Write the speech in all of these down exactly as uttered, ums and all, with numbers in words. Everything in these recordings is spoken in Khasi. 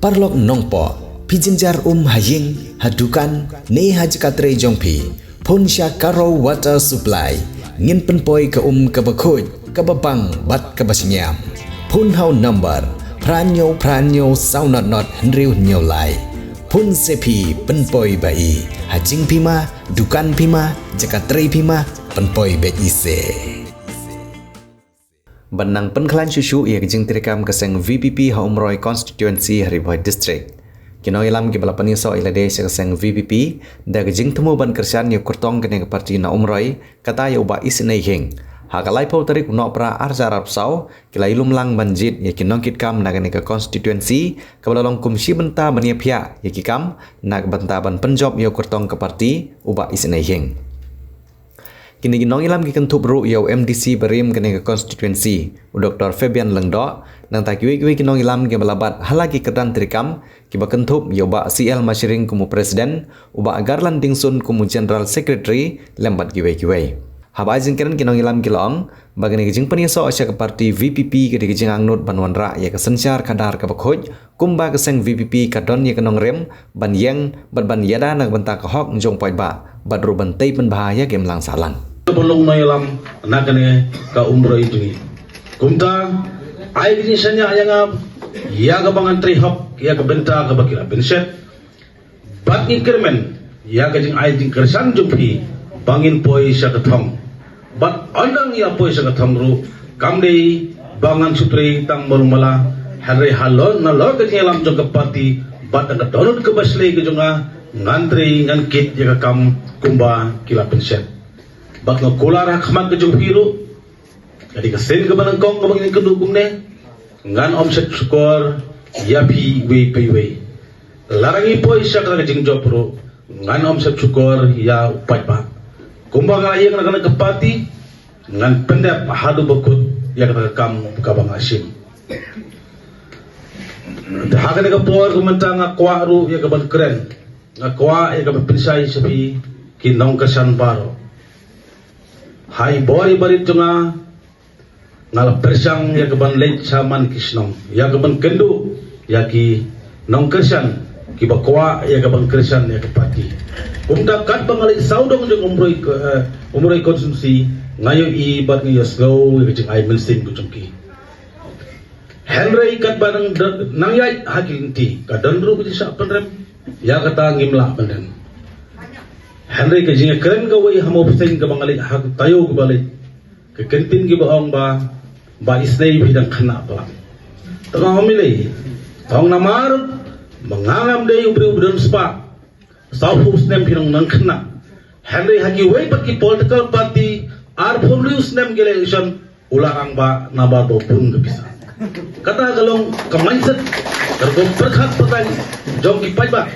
Paralok nongpoh, phi jynjar um ha ïing, ha dukan, ne ha jaka trei jong phi. Phone sha Karo Water Supply. Ngin pynpoi ka um kaba khuid, kaba bang, bad kaba shngiam. Phone ha u number phra hynñiew phra hynñiew saw not not hynriew hynñiew lai. Phone se phi pynpoi ba i. Ha jingphi ma, dukan phi ma, jaka trei phi ma, pynpoi beit i se. Ban nang pynkhlaiñ shuh shuh ïa ka jingtreikam ka seng V P P ha Umroi Constituency ha Ri Bhoi District. Ki nongïalam kiba la pynïasoh ïa lade sha ka seng V P P da ka jingthmu ban kyrshan ïa u kyrtong kane ka party na Umroi, kata ïa u Bah Isynei Hieng. Ha ka laiphew tarik u Nohprah ar hajar arphew saw, ki la ïalum lang ban jied ïa ki nongkitkam na kane ka constituency, kaba la long kum shi bynta ban ïaphiah ïa ki kam na ka bynta ban pynjop ïa u kyrtong ka party, u Bah Isynei Hieng. Kine ki nongïalam ki kynthup ruh ïa u M D C barim kane ka constituency, u Doktor Fabian Lyngdoh, nangta kiwei kiwei ki nongïalam kiba la bat ha la ki kyrdan treikam, kiba kynthup ïa u Bah C L Masharing kum u president, u Bah Garland Dingsun kum u general secretary, lem bad kiwei kiwei. Haba ai jingkren ki nongïalam ki la ong ba kane ka jingpynïasoh sha ka party V P P ka dei ka jingangnud ban wanrah ïa ka synshar khadar kaba khuid, kumba ka seng V P P ka don ïa ka nongrim ban ïeng bad ban ïada na ka bynta ka hok jong u paidbah bad ruh ban tei pynbha ïa ka imlang sahlang. Kaba long nongïalam na kane ka Umroi jong ngi. Kumta, ai ka jingshaniah ïa nga, ïa kaba ngan trei hok ïa ka bynta kaba ki la pynshet. Bad ngi kyrmen ïa ka jingai jingkyrshan jong phi ba ngin poi sha ka thong. Bad ynda ngi ïa poi sha ka thong ruh, kam dei ba ngan shu trei tang malu mala, hynrei halor nalor ka jingïalam jong ka party bad ka dohnud kaba shlei ka jong nga, ngan trei ngan kit ïa ka kam kumba ki la pynshet. Bad nga kular ha khmat ka jong phi ruh, ka dei ka sien kaba nyngkong kaba ngin ïakynduh kumne. Ngan ym shet shukor ïa phi iwei pa iwei. Lada ngi poi sha ka jingjop ruh, ngan ym shet shukor ïa u paidbah. Kumba nga ïeng na kane ka party, ngan pyndep haduh ba kut ïa kata ka kam kaba nga shim. Ha kane ka por ka mynta nga kwah ruh ïa kaban kren, nga kwah ïa kaban pynshai sha phi ki nongkyrshan baroh. Ha i bor i barit jong nga, nga la pyrshang ïa kaban leit sha man ki shnong, ïa kaban kynduh ïa ki nongkyrshan kiba kwah ïa kaban kyrshan ïa ka party. Kumta katba nga leit sawdong jong Umroi, eh, Umroi constituency, nga ïohi bad nga ïohsngew ïa ka jingai mynsiem ka jong ki. Hynrei katba nang, nang ïaid ha ki lynti, ka don ruh ka jingshah pynrem. Ïa kata ngim lah pynrem. Hynrei ka jingkren kawei ha Mawpseiñ kaba nga leit ha ka taïew kaba leit, ka kyntien kiba ong ba, Bah Isynei phi dang khynnah palat. Te nga ong balei? Te ong namar ba nga ngam dei u briew ba don spah. Sawphew snem phi nang nang khynnah. Hynrei ha kiwei pat ki political party, arphew hynriew snem ki election, u la rangbah namar ba u pun ka pisa. Kata ka long ka mindset, ka rukom pyrkhat pyrthei jong ki paidbah.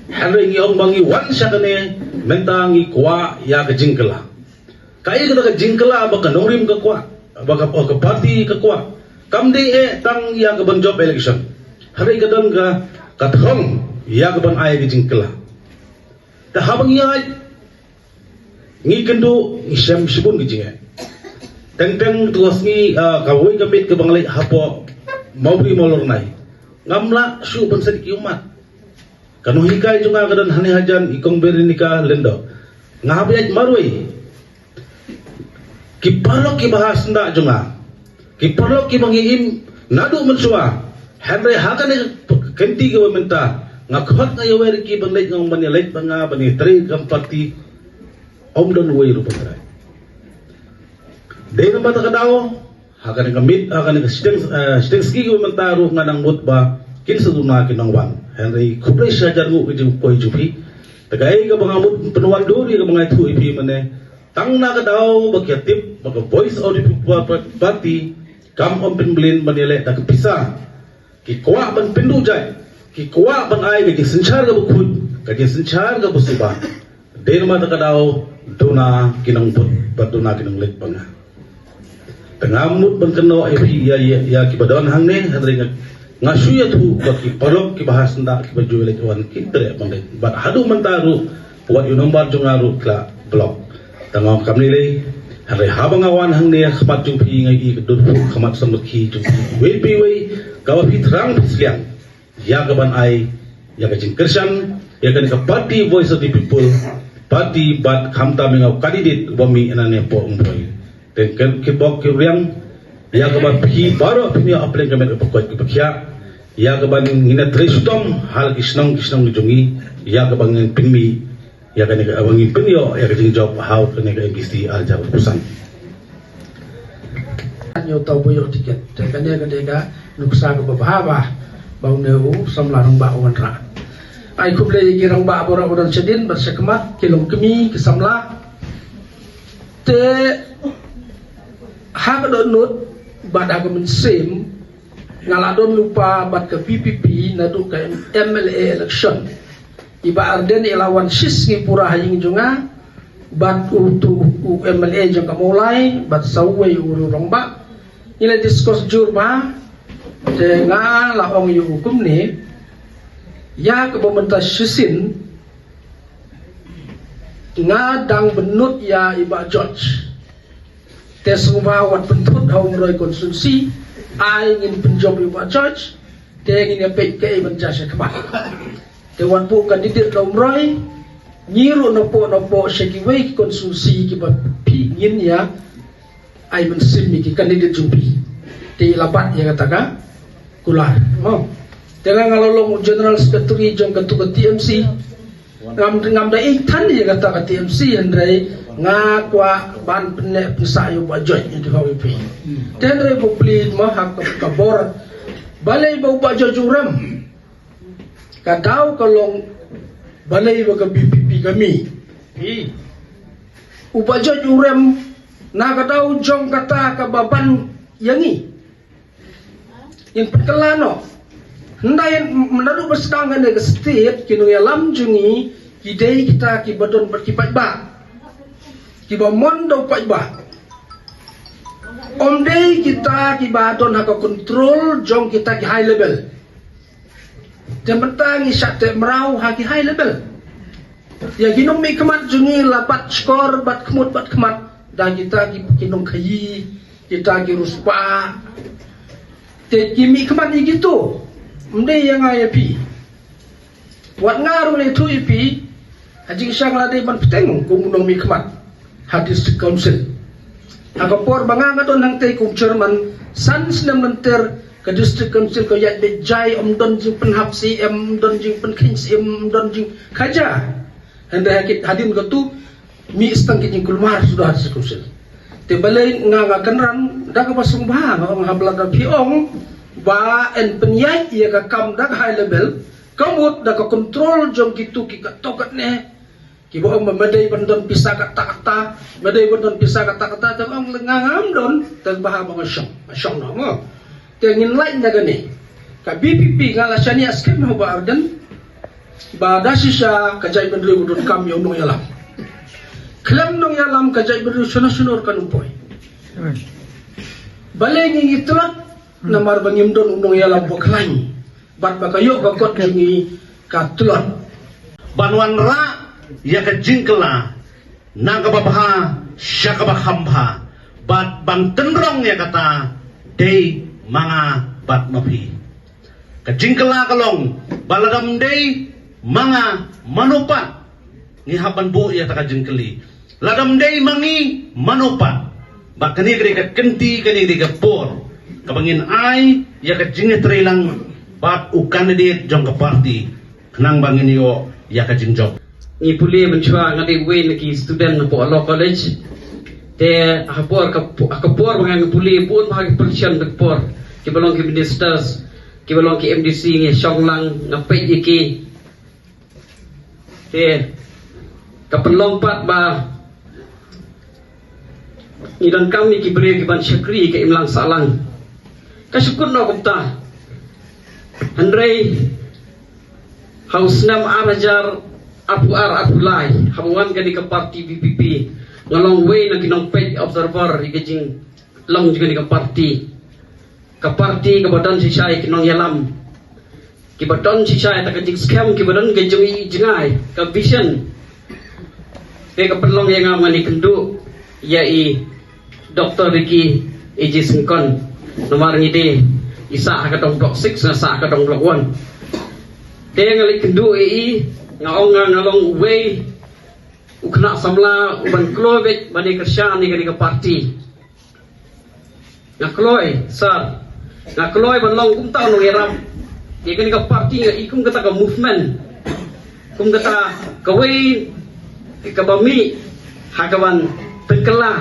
Hynrei ngi ong ba ngi wan sha kane mynta ngi kwah ïa ka jingkylla. Kaei kata ka jingkylla ba ka nongrim ka kwah, ba ka, ka party ka kwah? Kam dei eh tang ïa kaban jop election. Hynrei ka don ka, ka thong ïa kaban ai ka jingkylla. Te haba ngi ïaid, ngi kynduh, ngi shem shibun ki jingeh. Teng teng tu ka sngi, ah, kawei ka miet kaba nga leit hapoh Mawbri Mawlornai, ngam lah shuh ban set ki ummat. Ka nonghikai jong nga ka don hangne hajan, i Kong Veronica Lyngdoh. Nga hap ïaid marwei. Ki paralok kiba ha syndah jong nga, ki paralok kiba ngi im naduh mynshuwa. Hynrei ha kane ka kynti kaba mynta, nga khot nga ïawer ïa ki ban leit, nga ong ban ïaleit bad nga ban ïatrei kam party. Ym don uwei ruh ba kyrhai. Dei namar kata ka daw, ha kane ka miet, ha kane ka shiteng, eh, shiteng sngi kaba mynta ruh nga nang mut ba kin sa duna ki nongwan. Hynrei khublei shihajar nguh ïa ka jingpoi jong phi. Te kaei kaba nga mut pynwandur ïa kaba nga ïathuh ïa phi mynne, tang na ka daw ba ki ïatip ba ka Voice of the People Party kam ym pynblin ban ïaleh da ka pisa. Ki kwah ban pynduh jait, ki kwah ban ai ka jingsynshar kaba khuid, ka jingsynshar kaba suba. Dei namar kata ka daw, duna ki nongbud bad duna ki nongleit bad nga. Te ngam mut ban kynnoh ïa phi, ïa, ïa, ïa kiba don hangne, hynrei nga, nga shu ïathuh ba ki paralok kiba ha syndah kiba ju leit wan kin treh ban leit. Bad haduh mynta ruh, wat ïa u nombar jong nga ruh ki la block. Te nga ong kam lei lei, hynrei haba nga wan hangne ha khmat jong phi nga ïohi ka dur phuh khmat samrkhie jong phi iwei pa iwei, kaba phi thrang phi sliang. ïa ka ban ai ïa ka jingkyrshan ïa kane ka party Voice of the People Party bad khamtam ïa u candidate uba mih na ne pdeng Umroi. Te ki bok ki riang ïa ka ban phi baroh phi ïa hapdeng ka met ka bakot ka bakhiah ïa ka ban ngin ïa trei shitom ha la ki shnong ki shnong ki jong ngi ïa ka ban ngin pynmih ïa kane ka ban ngin pynïoh ïa ka jingjop ha kane ka M D C ar hajar arphew san. Ngi ïoh tau ba ïoh tiket. Te kane ka dei ka nuksa kaba bha ba une u samla rangbah u wanrah. Ai khublei ïa ki rangbah baroh ba don shadien bad shakhmat, ki longkmie, ki samla. Te ha ka dohnud bad ha ka mynsiem nga la don lypa bad ka V P P naduh ka M L A election. I Bah Ardent i la wan shisngi pura ha ïing jong nga bad utu u M L A jong ka Mawlai bad sa uwei u rangbah. Ngi la discuss jur bha, te nga la ong ïa u kumne, ïa kaba mynta shisien nga dang bynnud ïa i Bah George. Te sngewbha wat pynthut ha Umroi constituency, ai ngin pynjop ïa u Bah George, te ngin ïa peit kaei ban jia shakhmat. Te wat buh candidate na Umroi, ngi ruh napoh napoh sha kiwei ki constituency kiba phi ngin ïa ai mynsiem ïa ki candidate jong phi. Te i la bat ïa kata ka kular. Mo. Te nga nga la long u general secretary jong katu ka T M C. Ngam ngam da ïeit than ïa kata ka T M C hynrei nga kwah ban pynneh pynsah ïa u Bah George ïa u V P P. Te hynrei ba plie ma ha ka, ka bor. Balei ba u Bah George u rem? Ka daw ka long balei ba ka V P P ka mih. U Bah George u rem na ka daw jong kata kaba ban ïa ngi. Ngin pynkylla noh. Hynrei naduh ba sdang kane ka state ki nongïalam jong ngi ki dei kita kiba don bad ki paidbah. Kiba mon da u paidbah. Ym dei kita kiba don ha ka control jong kita ki high level. Te mynta ngi shah teh mraw ha ki high level. Ïa ki nongmihkhmat jong ngi la bat shkor, bat khmut, bat khmat da kita ki, ki nongkhaïi, kita ki riewspah. Te ki mihkhmat ïa kito. Ym dei ïa nga ïa phi. Wat nga ruh leh thuh ïa phi. Ha jingshisha nga la dei ban bteng kum u nongmihkhmat ha District Council. Ha ka por ba nga nga don hangtei kum chairman, san snem lynter ka District Council ka ïaid beit jai, ym don jingpynhap C M, ym don jingpynkheiñ C M, ym don jingkhaja. Hynrei ha ki, hadien katu mih tang ki jingkulmar suda ha District Council. Te balei nga nga kynran da kaba sngewbha nga ong ha ba lada phi ong ba yn pynïaid ïa ka kam da ka high level, ka mut da ka control jong kitu ki katto katne. Kiba ong ba ma dei ban don pisa katta katta, ma dei ban don pisa katta katta, te ong nga ngam don, te ba ha ba nga shong, nga shong noh mo. Te ngin lait na kane. Ka V P P nga la shaniah skhem ha u Bah Ardent ba da shisha ka jaitbynriew ka donkam ïa u nongïalam. Khlem nongïalam ka jaitbynriew shano shano ruh kan ym poi. Balei ngi ngi tlot namar ba ngim don u nongïalam ba khlaiñ. Bad ba ka ïoh ka kot jong ngi ka tlot. Ban wanrah ïa ka jingkylla na kaba bha sha kaba kham bha bad ban tynrong ïa kata dei ma nga bad ma phi. Ka jingkylla ka long ba lada ym dei ma nga mano pat ngi hap ban buh ïa kata ka jingkylli. Lada ym dei ma ngi mano pat. Ba kane ka dei ka kynti, kane ka dei ka por kaba ngin ai ïa ka jingïatreilang bad u candidate jong ka party khnang ba ngin ïoh ïa ka jingjop. Ngi pule mynshuwa nga dei uwei na ki student hapoh Law College. Te ha por ka, ha ka por ba nga ngi pule bun bha ki politician ka por, kiba long ki ministers, kiba long ki M D C, ngi shong lang nga peit ïa ki. Te ka pynlong pat ba ngi donkam ïa ki briew kiban shakri ka imlang sahlang. Ka shu kut noh kumta. Hynrei ha u snem ar hajar arphew ar arphew lai haba wan kane ka party V P P, nga long uwei na ki nongpeit observer ïa ka jinglong jong kane ka party. Ka party kaba don shisha ïa ki nongïalam, kiba don shisha ïa ka jingskhem, kiba don ka jong i jngai, ka vision. Te ka pynlong ïa nga ban ïakynduh ïa i Doctor Ricky A J Syngkon. Namar ngi dei, i sah ha ka dong Block six, nga sah ha ka dong Block one. Te nga leit kynduh ïa i, nga ong nga, nga long uwei u khynnah samla uban kloi beit ban ïa kyrshan ïa kane ka party. Nga kloi, sir. Nga kloi ban long kumta u nongïarap ïa kane ka party, nga i kum kata ka movement, kum kata kawei kaba mih ha kaban pynkylla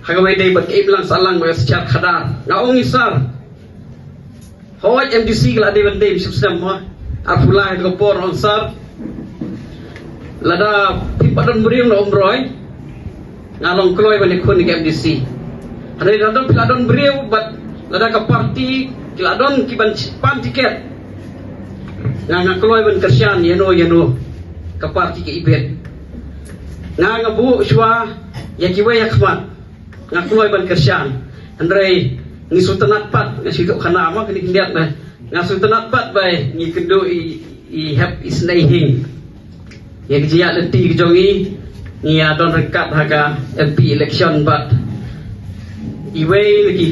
ha kawei dei bad ka imlang sahlang ba ïa shisha khadar. Nga ong i, sir, hooid, M D C ka la dei ban dei shisnem mo. Arphew lai ka por, ong, sir, lada phi pat don briew na Umroi, nga long kloi ban ïakhun ïa ka M D C. Hynrei lada phi la don briew bad lada ka party ki la don kiban pan tiket, nga, nga kloi ban kyrshan ïano ïano ka party ka ibit. Nga, nga buh shuwa ïa kiwei ha khmat. Nga kloi ban kyrshan. Hynrei ngi sngewtynnat pat, nga shu ïathuh khana ma kane khyndiat, nga sngewtynnat pat ba ngi kynduh i, i hep isynei hing. Ïa ka jingïaid lynti ka jong ngi, ngi ïa don ryngkat ha ka M P election bad iwei na ki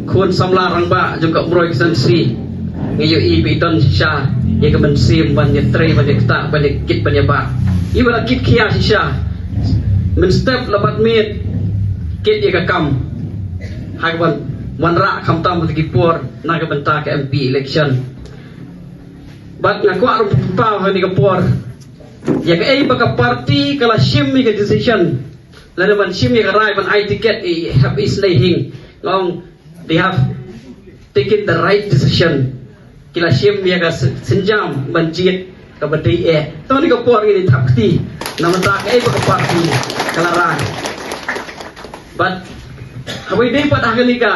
khun samla rangbah jong ka Umroi constituency. Ngi ïohi ba i don shisha ïa ka mynsiem ban ïatrei, ban ïaktah, ban ïakit, ban ïabah. I ba la kit khia shisha mynstep la bad miet, kit ïa ka kam ha kaban wanrah khamtam ha ki por na ka bynta ka M P election. Bad nga kwah ruh pynpaw ha kane ka por ïa kaei ba ka party ka la shim ïa ka decision, lane ban shim ïa ka rai ban ai tiket i hep isynei hing. Nga ong, they have taken the right decision. Ki la shim ïa ka syn-, synjam ban jied kaba dei eh. To kane ka por ngin ïa thap kti namar kaei ba ka party ka la rai. Bad haba dei pat ha kane ka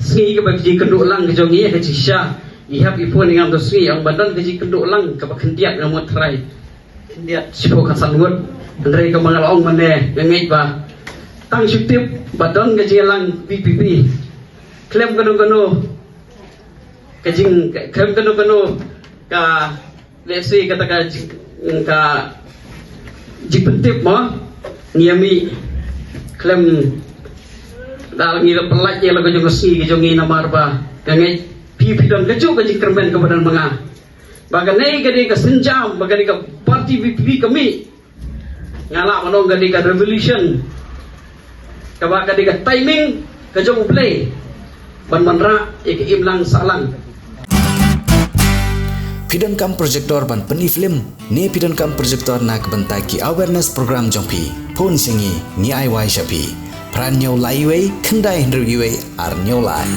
sngi kaba ka jingkynduh lang ka jong ngi, ka jingshisha i hep i pun i ngam, to sngi ong ba don ka jingkynduh lang kaba khyndiat, nga mut trai khyndiat shiphew khatsan ngut. Hynrei kumba nga la ong mynne, nga ngeit ba tang shu tip ba don ka jingïalang VPP. Khlem kano kano ka jing, khlem kano kano ka, let's say, kata ka jing, ka jingpyntip mo, ngi ïa mih khlem da ngi la pynlait ïa la ka jong ka sngi ka jong ngi namar ba nga ngeit phi, phi don kajuh ka jingkyrmen kaba don ma nga. Ba kane ka dei ka synjam, ba kane ka party VPP ka mih, nga lah ban ong ka dei ka revolution, kaba ka dei ka timing ka jong U Blei ban wanrah ïa ka imlang sahlang. Phi donkam projector ban pyni film ne phi donkam projector na ka bynta ki awareness program jong phi? Phone sha ngi, ngi ai wai sha phi. Phra hynñiew lai wei, khyndai hynriew wei, ar hynñiew lai.